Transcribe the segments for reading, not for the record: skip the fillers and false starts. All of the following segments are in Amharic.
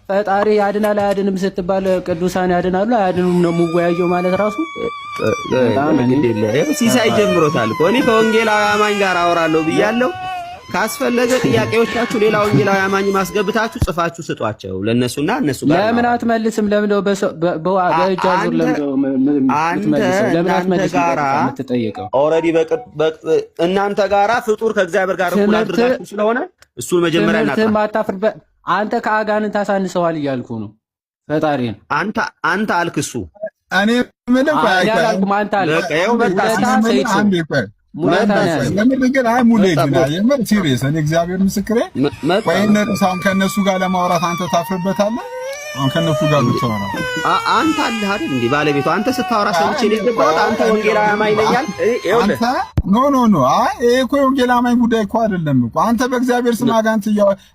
ፈጣሪ ያድናል አያድንም ስትባል ቅዱሳን ያድናሉ አያድኑም ነው የምወያየው ማለት ራሱ በጣም እኔ ግድ የለ፣ ይኸው ሲሳይ ጀምሮታል እኮ። እኔ ከወንጌላዊ አማኝ ጋር አወራለሁ ብያለሁ። ካስፈለገ ጥያቄዎቻችሁ ሌላ ወንጌላዊ አማኝ ማስገብታችሁ ጽፋችሁ ስጧቸው ለእነሱና እነሱ ጋር ለምን እናወራለን። አትመልስም? ለምን ነው በእጅ አዙር ለምን ነው አንተ የምትመልሰው? ለምን እናንተ አትመልስም? ጋራ ቀጥታ የምትጠየቀው already እናንተ ጋራ ፍጡር ከእግዚአብሔር ጋር እኩል ትምህርት አድርጋችሁ ስለሆነ እሱን መጀመሪያ ትምህርት እናጥራ። ማታፍርበት አንተ ከአጋንንት ታሳንሰዋል እያልኩ ነው። ፈጣሪን አንተ አልክ እሱ እኔ የምልህ ቆይ እኔ ቆይ አላልኩም፣ አንተ አልክ። በቃ ይኸው መጣ። ሙለታ እኔ የምልህ ሰይድ ሰው አንዴ ቆይ ሙለታ ነው ቆይ ያለው። የምር ግን አይ ሙሌ መጣ ግን bro። የምር serious እኔ እግዚአብሔር ምስክሬ መጣ። ቆይ እነሱ አሁን ከእነሱ ጋር ለማውራት አንተ ታፍርበታለህ? አሁን ከእነሱ ጋር ብታወራ አንተ አለህ አይደል እንዴ ባለቤቱ? አንተ ስታወራ ሰምቼ ነው የገባሁት። አንተ ወንጌላዊ አማኝ ነኝ አልክ። ይኸውልህ አንተ no no no፣ አይ ይሄ እኮ የወንጌል አማኝ ጉዳይ እኮ አይደለም እኮ። አንተ በእግዚአብሔር ስም አጋንንት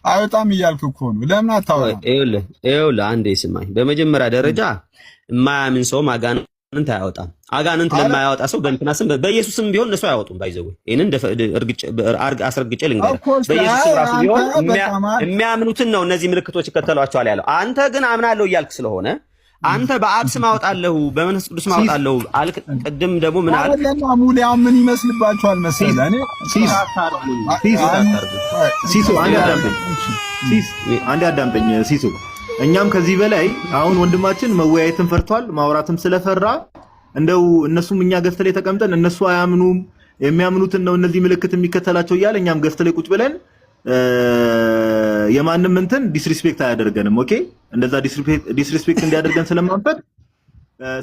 አይወጣም እያልክ እኮ ነው። ለምን አታወራም? ይኸውልህ አንዴ ስማኝ። በመጀመሪያ ደረጃ የማያምን ሰውም አጋንንት አያወጣም። አጋንንት ለማያወጣ ሰው በእንትና ስም በኢየሱስ ስም ቢሆን እነሱ አያወጡም። By the way ይሄንን አስረግጬ ልንገርህ። Of course በኢየሱስ ስም አይ ራሱ አንተ ቢሆን በቃ ማለት የሚያምኑትን ነው እነዚህ ምልክቶች ይከተሏቸዋል ያለው። አንተ ግን አምናለሁ እያልክ ስለሆነ አንተ በአብ ስም አወጣለሁ በመንፈስ ቅዱስ ስም አወጣለሁ አልክ። ቅድም ደግሞ ምን አልክ? አይደለም ሙሌ፣ አሁን ምን ይመስልባችኋል መሰለህ? እኔ ሲስ ሲስ ሲሱ አንዴ አዳምጠኝ። ሲስ አንዴ አዳምጠኝ ሲሱ። እኛም ከዚህ በላይ አሁን ወንድማችን መወያየትን ፈርቷል፣ ማውራትም ስለፈራ እንደው እነሱም እኛ guest ላይ ተቀምጠን እነሱ አያምኑም የሚያምኑትን ነው እነዚህ ምልክት የሚከተላቸው እያለ እኛም guest ላይ ቁጭ ብለን የማንም እንትን disrespect አያደርገንም። Okay፣ እንደዛ disrespect እንዲያደርገን ስለማንፈቅድ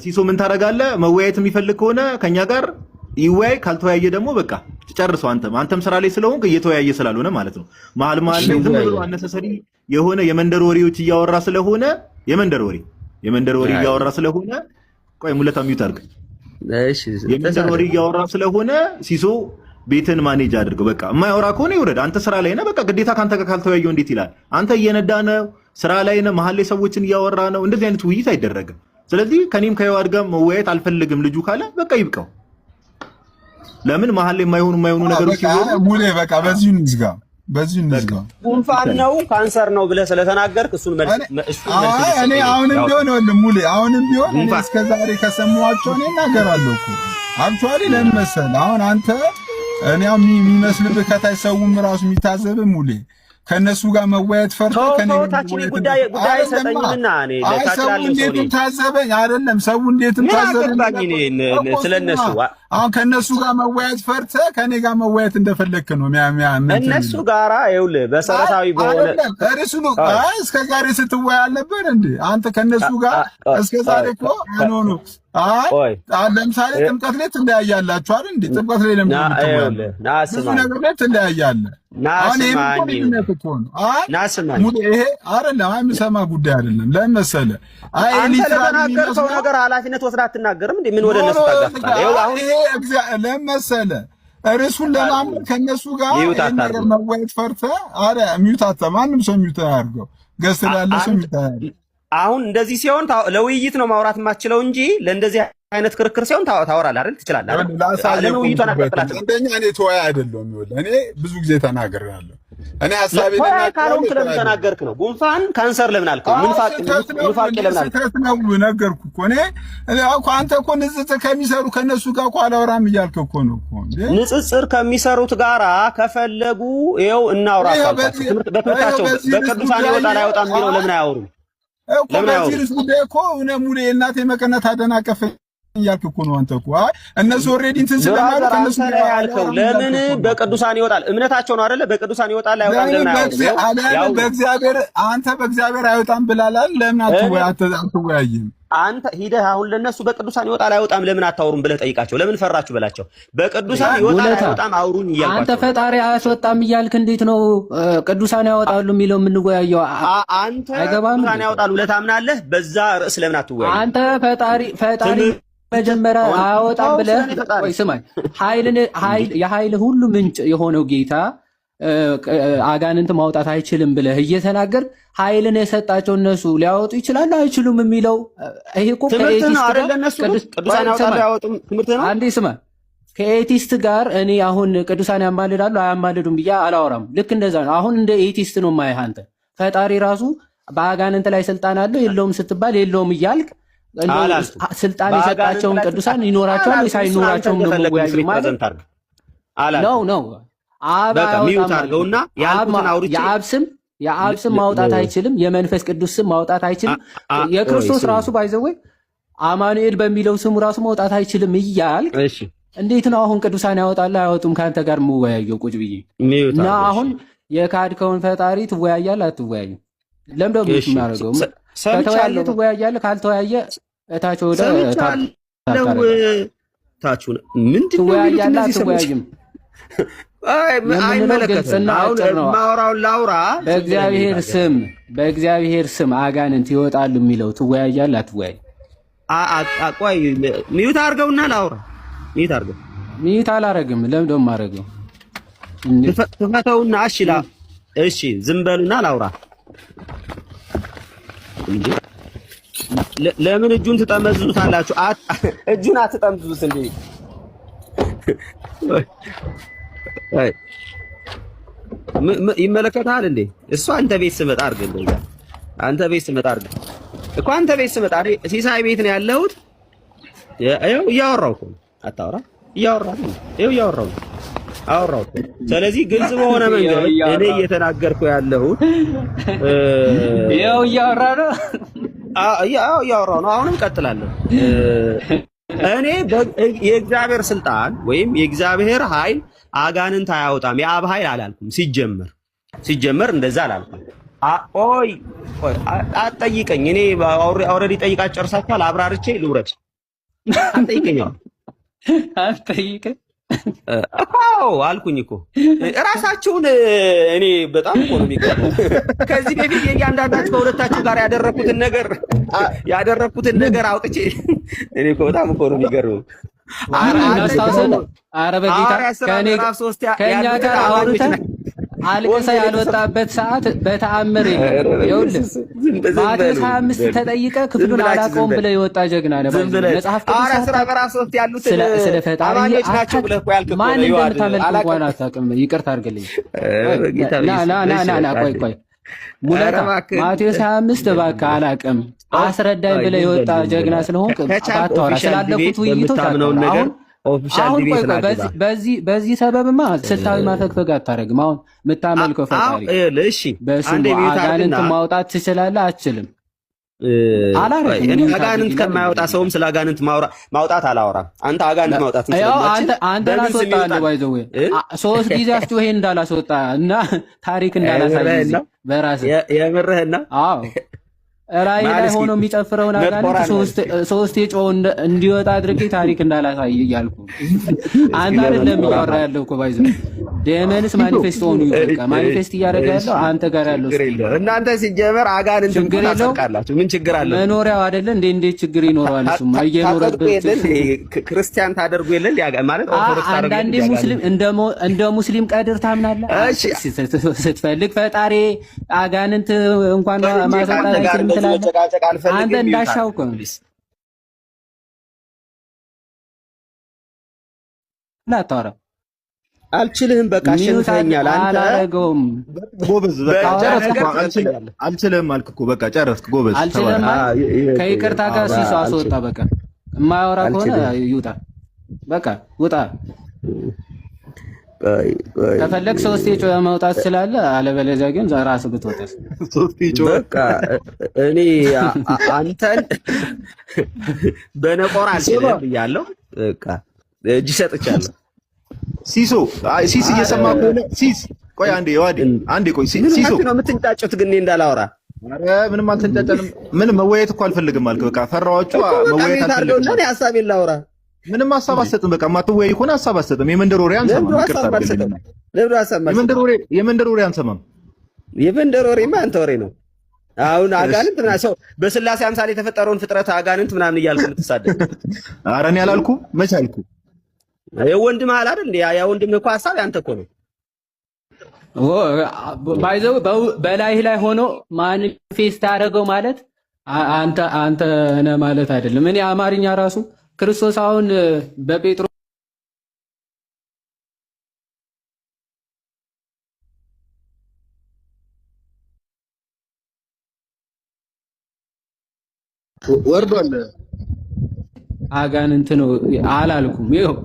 ሲሶ ምን ታደርጋለህ? መወያየት የሚፈልግ ከሆነ ከኛ ጋር ይወያይ፣ ካልተወያየ ደግሞ በቃ ጨርሰው። አንተም ስራ ላይ ስለሆንክ እየተወያየ ስላልሆነ ማለት ነው። መሀል መሀል ላይ ዝም ብሎ unnecessary የሆነ የመንደር ወሬዎች እያወራ ስለሆነ የመንደር ወሬ እያወራ ስለሆነ፣ ቆይ ሙለታ mute አድርግ። እሺ። የመንደር ወሬ እያወራ ስለሆነ ሲሶ ቤትን manage አድርገው። በቃ የማያወራ ከሆነ ይውረድ። አንተ ስራ ላይ ነህ። በቃ ግዴታ ከአንተ ጋር ካልተወያየው እንዴት ይላል? አንተ እየነዳ ነው፣ ስራ ላይ ነህ፣ መሀል ላይ ሰዎችን እያወራ ነው። እንደዚህ አይነት ውይይት አይደረግም። ስለዚህ ከኔም ከህይወት ጋር መወያየት አልፈልግም ልጁ ካለ በቃ ይብቃው። ለምን መሀል ላይ የማይሆኑ የማይሆኑ ነገሮች በቃ ሲወሩ ሙሌ በቃ በዚሁ እንዝጋ፣ በዚሁ እንዝጋ። ጉንፋን ነው ካንሰር ነው ብለህ ስለተናገርክ እሱን መልስ አይ እኔ እንድትሰጠኝ ነው። አሁንም ያው ቢሆን ይኸውልህ ሙሌ፣ አሁንም ቢሆን እኔ ጉንፋን እስከ ዛሬ ከሰማኋቸው እኔ እናገራለሁ እኮ። Actually ለምን መሰለህ አሁን አንተ እኔ አሁን የሚመስልብህ ከታች ሰውም ራሱ የሚታዘብህ ሙሌ ከእነሱ ጋር መወያየት ፈርተህ ተው ከእኔ ተው፣ ጋር ታች እኔ መወያየት ጉዳይ ጉዳይ አይደለማ። አይሰጠኝምና እኔ አይ ለታች ሰው ላለው ሰው እኔ እንዴትም ታዘበኝ አይደለም፣ ሰው እንዴትም ምን ታዘበኝ አገባኝ እኔ እኮ ስለ እነሱ። ስማ፣ አሁን ከእነሱ ጋር መወያየት ፈርተህ ከእኔ ጋር መወያየት እንደፈለግክ ነው ሚያ ሚያ እንትን እነሱ የሚለው። ጋራ ይኸውልህ መሰረታዊ በሆነ አይደለም እርሱ ነው። አይ እስከ ዛሬ ስትወያይ አልነበር እንዴ? አንተ ከእነሱ ጋር እስከ ዛሬ እኮ no no፣ አይ ቆይ አሁን ለምሳሌ ጥምቀት ላይ ትለያያላችሁ አይደል እንዴ? ጥምቀት ላይ ለምንድን ና ነው የምትወያየው? ይኸውልህ ና ብዙ ስማኝ ነገር ላይ ትለያያለህ። ና አሁን ይሄም እኮ ስማኝ ልዩነት እኮ ነው። አይ ና ስማኝ ሙሌ ይሄ አይደለም፣ አይ የምሰማ ጉዳይ አይደለም። ለምን መሰለህ? አይ አንተ literally ለተናገርከው የሚመስለው ነገር ኃላፊነት ወስደህ አትናገርም እንዴ? ምን ወደ no እነሱ no ታጋፍጣለህ? ይኸው አሁን ይሄ ለምን መሰለህ ርዕሱን ለማመን ከእነሱ ጋር mute ይሄን ነገር አታርገው። መወያየት ፈርተህ፣ አረ mute አታ ማንም ሰው mute አያድርገው። Guest ላይ ያለ ሰው mute አያድርገው። አሁን እንደዚህ ሲሆን ለውይይት ነው ማውራት የማትችለው እንጂ ለእንደዚህ አይነት ክርክር ሲሆን ታወራለህ አይደል? ትችላለህ አይደል? ላሳየህ ለምን ውይይቷን ቆምኩበት። አትቀጥላትም? አንደኛ እኔ ተወያይ አይደለሁም። ይኸውልህ እኔ ብዙ ጊዜ ተናግሬያለሁ። እኔ ሀሳቤን ተወያይ ካልሆንክ እናገራለሁ። ለምን ተወያይ ተናገርክ ነው? ጉንፋን ካንሰር ለምን አልከው? ምንፋቅ ስህተት ነው ኑፋቄ እንዴ? ለምን አልከው? ስህተት ነው ነገርኩህ እኮ። እኔ እኮ አንተ እኮ ንጽጽር ከሚሰሩ ከእነሱ ጋር እኮ አላወራም እያልክ እኮ ነው እኮ እንዴ። ንጽጽር ከሚሰሩት ጋራ ከፈለጉ ይኸው እናውራ ይኸው አልኳቸው። ትምህርት በትምህርታቸው ይኸው በዚህ ርዕስ በቅዱሳን ጉዳይ ይወጣል አይወጣም የሚለው ለምን አያወሩም? እኮ ለምን በዚህ አያወሩም? ርዕስ ጉዳይ እኮ እኔ ሙሌ እናቴ መቀነት አደናቀፈኝ እያልክ እኮ ነው አንተ እኮ። አይ እነሱ already እንትን ስለማሉ Brother ከእነሱ አንተ ጋር ነህ ያልከው። አላወራም ለምን እያልክ እኮ ነው። በቅዱሳን ይወጣል? እምነታቸው ነው አይደለ? በቅዱሳን ይወጣል አይወጣም ለምን ለምን አያወሩም? ይኸው ለምን ያው በእግዚአብሔር አንተ በእግዚአብሔር አይወጣም ብላላል። ለምን እኔ አትወያይም? አንተ ሂደህ አሁን ለነሱ በቅዱሳን ይወጣል አይወጣም ለምን አታወሩም ብለህ ጠይቃቸው። ለምን ፈራችሁ በላቸው። በቅዱሳን ይወጣል ሙለታ አይወጣም አውሩኝ አንተ እያልኳቸው ነው። ፈጣሪ አያስወጣም እያልክ እንዴት ነው ቅዱሳን ያወጣሉ የሚለው የምንወያየው? አንተ አይገባም ቅዱሳን እንዴ? ያወጣሉ ብለህ ታምናለህ? በዛ ርዕስ ለምን አትወያይም? አንተ ፈጣሪ ፈጣሪ ትምህርት መጀመሪያ አያወጣም ተው ብለህ ስለኔ ፈጣሪ። ቆይ ስማኝ፣ ኃይልን ኃይል የኃይል ሁሉ ምንጭ የሆነው ጌታ አጋንንት ማውጣት አይችልም ብለህ እየተናገር ኃይልን የሰጣቸው እነሱ ሊያወጡ ይችላሉ አይችሉም የሚለው ይሄ እኮ ትምህርት ነው ከ atheist ጋር አይደለ? እነሱ ግን ቅዱስ ቅዱሳን ቆይ ያወጣሉ ስማኝ፣ አያወጡም ትምህርት ነው። አንዴ ስማ። ከ atheist ጋር እኔ አሁን ቅዱሳን ያማልዳሉ አያማልዱም ብዬ አላወራም። ልክ እንደዛ ነው። አሁን እንደ atheist ነው የማይህ አንተ። ፈጣሪ ራሱ በአጋንንት ላይ ስልጣን አለው የለውም ስትባል የለውም እያልክ እንደው አላልኩም። ስልጣን በአጋንንት የሰጣቸውን ላይ ቅዱሳን ስልጣን ይኖራቸዋል ወይስ አላልኩም። እሱን አንተ አይኖራቸውም ነው እንደፈለግ መወያዩ ማለት misrepresent አድርግ። ነው አላልኩም። ነው አብ በቃ mute አያወጣም አልኩ። አድርገውና አብ ያልኩትን አውርቼ የአብ ስም የአብ ስም ማውጣት አይችልም። የመንፈስ ቅዱስ ስም ማውጣት አይችልም። ቆይ የክርስቶስ ስሙ። ራሱ by the way አማኑኤል በሚለው ስሙ ራሱ ማውጣት አይችልም እያልክ እሺ እንዴት ነው አሁን ቅዱሳን ያወጣሉ አያወጡም ከአንተ ጋር የምወያየው ቁጭ ብዬ mute እና አድርገው። እሺ አሁን የካድከውን ፈጣሪ ትወያያለህ አትወያይም? ለምደው mute እሺ የሚያደርገው ከተወያየ ሰምቻለሁ ትወያያለህ፣ ካልተወያየ እታች ወደ ሰምቻለሁ። ታደርጋለህ። ታችሁን ምንድን ነው የሚሉት ትወያያለህ እነዚህ ሰዎች? አትወያይም? አይ የምንለው አይመለከትም። ግልጽና አሁን አጭር ነው። ማውራውን ላውራ። ዝም ብለህ mute በእግዚአብሔር አድርገህ ስም በእግዚአብሔር ስም አጋንንት ይወጣሉ የሚለው ትወያያለህ አትወያይም? ቆይ mute አድርገውና ላውራ። mute አድርገው mute አላረግም። ለምንድነው የማረገው? ክፈተውና እሺ እሺ ዝም በሉና ላውራ። እንዴ ለምን እጁን ትጠመዝዙታላችሁ? እጁን አትጠምዝዙት እንዴ! አይ ይመለከታል እንዴ? እሱ አንተ ቤት ስመጣ አድርግ እንደዛ። አንተ ቤት ስመጣ አድርግ እኮ አንተ ቤት ስመጣ እኔ ሲሳይ ቤት ነው ያለሁት። ይኸው እያወራሁ እኮ ነው። አታውራ፣ እያወራሁ ነው። ይኸው እያወራሁ ነው። አወራሁ እኮ። ስለዚህ ግልጽ በሆነ ይኸው መንገድ እኔ እያወራ ነው። እየተናገርኩ ያለሁት ይኸው እያወራ ነው። እያወራሁ ነው። አሁንም እቀጥላለሁ። እኔ የእግዚአብሔር ስልጣን ወይም የእግዚአብሔር ኃይል አጋንንት አያወጣም የአብ ኃይል አላልኩም። ሲጀመር እንደዛ አላልኩም። ቆይ ቆይ አትጠይቀኝ። እኔ already ጠይቃችሁ ጨርሳችኋል። አብራርቼ ልውረድ። አትጠይቀኝ አሁን። አትጠይቀኝ እኮ አልኩኝ እኮ እራሳችሁን። እኔ በጣም እኮ ነው የሚገርመው። ከዚህ በፊት የእያንዳንዳችሁ ከሁለታችሁ ጋር ያደረኩትን ነገር አውጥቼ እኔ እኮ በጣም እኮ ነው የሚገርመው። ኧረ እናስታውሰን። ኧረ በጌታ ሐዋርያት ሥራ ከእኔ ምዕራፍ 3 ከእኛ ያሉትን ጋር አማኞች አውርተህ ናቸው። አልቅሰህ ያልወጣበት ሰዓት በተአምር የለም። ይኸውልህ ዝም ማቴዎስ በሉ 25 ተጠይቀህ ዝም ክፍሉን ብላችሁ ዝም አላውቀውም በሉ ብለህ የወጣ ጀግና ነህ። ዝም by the way ብለህ መጽሐፍ ቅዱስ ሐዋርያት ሥራ ሳታውቅ ምዕራፍ 3 ያሉትን ስለ ፈጣሪ አማኞች ናቸው አታውቅም። ብለህ እኮ ያልክ እኮ ማን ነው ዮሐድ። እንደምታመልክ እንኳን አላውቅም። አታውቅም። ይቅርታ አድርግልኝ። ኧረ በጌታ ና በኢየሱስ ና ና እሺ ና ና በቃ ቆይ አንዴ። ቆይ ኧረ ሙለታ እባክህ ማቴዎስ 25 እባክህ አላውቅም አስረዳኝ ቆይ ብለህ ዝም በል የወጣ ዝም በል። ጀግና ስለሆንክ ከቻልክ ባታወራ official ስላለፉት debate ውይይቶች በምታምነውን አታወራ። ነገር አሁን official አሁን ቆይ debate ቆይ ና ግባ። በዚህ ሰበብማ ስልታዊ ማፈግፈግ አታደርግም። አሁን የምታመልከው አሁን ፈጣሪ ይኸውልህ፣ እሺ በስሙ አንዴ mute አጋንንት አድርግና ማውጣት ትችላለህ አትችልም? ቆይ አላረግም። እኔ mute አጋንንት አድርግልኝ ከማያወጣ አይደለም ሰውም ስለ አጋንንት ማውጣት አላወራም። አንተ አጋንንት ማውጣትም ያው ስለማትችል አንተ አንተን በምን ስም አስወጣለሁ። ይውጣል? by the way እ? ሶስት ጊዜ አስጮሄ እንዳላስወጣ እና ታሪክ እንዳላሳይ የምርህን እዚህ ነው? በራስህ የምርህን ነው? አዎ ራእይ ማን ላይ እስኪ ሆኖ የሚጨፍረውን አጋንንት መጥቆራ ነው ሶስት የጮኸው እንዲወጣ አድርጌ ታሪክ እንዳላሳይ እያልኩ እስኪ አንተ አይደለም ለመጥቆራ እያወራ ያለው እኮ by the way demons manifest ሆኑ በቃ manifest እያደረገ ያለው አንተ ጋር ያለው ችግር የለውም። እናንተ ሲጀመር አጋንንት ችግር እንኳን የለውም። ታጸድቃላችሁ። ምን ችግር አለው? መኖሪያው አይደለ እንዴ? እንዴት ችግር ይኖረዋል? እሱማ ታጸድቁ እየኖረበት የለ እንዴ? ክርስቲያን ታደርጉ የለ እንዴ? ማለት ኦርቶዶክስ ታደርጉ የለ አንዳንዴ እንዴ? ሙስሊም እንደ ሙስሊም ቀድር ታምናለህ። እሺ ስትፈልግ ፈጣሪ አጋንንት እንኳን እንጂ ማስወጣት ከአንተ ጋር አይችልም እንደዚህ ትላለህ። መጨቃጨቅ አልፈልግም። አንተ mute እንዳሻው አድርግ እኮ ነው። please። አታወራም። አልችልህም። በቃ mute አሸንፈኸኛል። አንተ አላረገውም። ጎበዝ በቃ በሆነ ጨረስክ ነገር እኮ። ትበልጠኛለህ። አልችልህም አልክ እኮ በቃ ጨረስክ። ጎበዝ አልችልም ተባረክ። አልክ። ከይቅርታ ጋር ሲሶ አስወጣ። በቃ የማያወራ ከሆነ አልችልም። ይውጣ። በቃ ውጣ። ቆይ ቆይ ከፈለግ ሶስቴ ጮኸህ መውጣት ትችላለህ። አለበለዚያ ግን ራስህ ብትወጣስ? ሶስት ጮህ በቃ እኔ አንተን በነቆራ አልችልህም ብያለሁ። በቃ እጅ ሰጥቻለሁ። ሲሶ አይ ሲስ እየሰማ ከሆነ ሲስ ቆይ አንዴ ዋዲ አንዴ ቆይ ምን ሲሶ ሆናችሁ ነው የምትንጫጩት? ግን እኔ እንዳላወራ ኧረ ምንም አልተንጫጫንም። ምንም መወያየት እኮ አልፈልግም አልክ። በቃ ፈራኋችሁ። እኮ በቃ መወያየት mute አድርገውና አልፈልግም። እኔ ሀሳቤን ላውራ። ምንም ሀሳብ አትሰጥም። በቃ የማትወያይ ከሆነ ሀሳብ አትሰጥም። የመንደር ወሬ አንሰማም። ለምንድን ነው ይቅርታ ሀሳብ አድርግልኝ። አልሰጠም? ለምንድን ነው ሀሳብ የመንደር የማልሰጠው? ወሬ የመንደር ወሬ አንሰማም። የመንደር ወሬማ አንተ ወሬ ነው። አሁን አጋንንት ምናምን ሰው በስላሴ አምሳል የተፈጠረውን ፍጥረት አጋንንት ምናምን እያልኩ የምትሳደብ ኧረ እኔ አላልኩም። መች አልኩ? የወንድምህ አለ አይደል? ያ ወንድምህ እኮ ሀሳብ ያንተ እኮ ነው። by the way በላይህ ላይ ሆኖ manifest አደረገው ማለት አንተ አንተ ነህ ማለት አይደለም። እኔ አማርኛ ራሱ ክርስቶስ አሁን በጴጥሮስ ወርዷል። አጋንንት ነው አላልኩም። ይኸው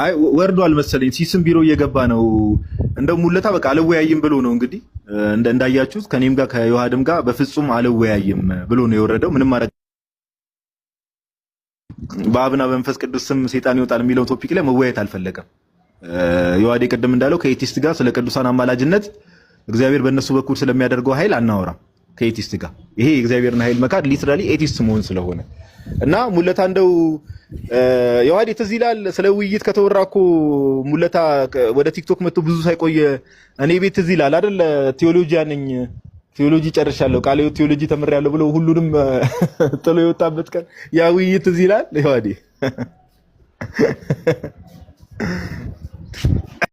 አይ ወርዷል መሰለኝ። ሲስም ቢሮ እየገባ ነው። እንደው ሙለታ በቃ አልወያይም ብሎ ነው እንግዲህ እንዳያችሁት ከኔም ጋር ከዮሐድም ጋር በፍጹም አልወያይም ብሎ ነው የወረደው። ምንም ማድረግ በአብና በመንፈስ ቅዱስ ስም ሴጣን ይወጣል የሚለው topic ላይ መወያየት አልፈለገም። ዮሐዴ ቅድም እንዳለው ከ atheist ጋር ስለ ቅዱሳን አማላጅነት እግዚአብሔር በእነሱ በኩል ስለሚያደርገው ኃይል አናወራም ከ atheist ጋር። ይሄ የእግዚአብሔርን ኃይል መካድ literally atheist መሆን ስለሆነ እና ሙለታ እንደው ዮሐዴ ትዝ ይላል ስለ ውይይት ከተወራ እኮ ሙለታ ወደ ቲክቶክ መጥቶ ብዙ ሳይቆይ እኔ ቤት ትዝ ይላል አይደል? ቴዎሎጂያ ነኝ፣ ቴዎሎጂ ጨርሻለሁ፣ ቃለ ሕይወት ቴዎሎጂ ተምሬያለሁ ብሎ ሁሉንም ጥሎ የወጣበት ቀን ያ ውይይት ትዝ ይላል ዮሐዴ።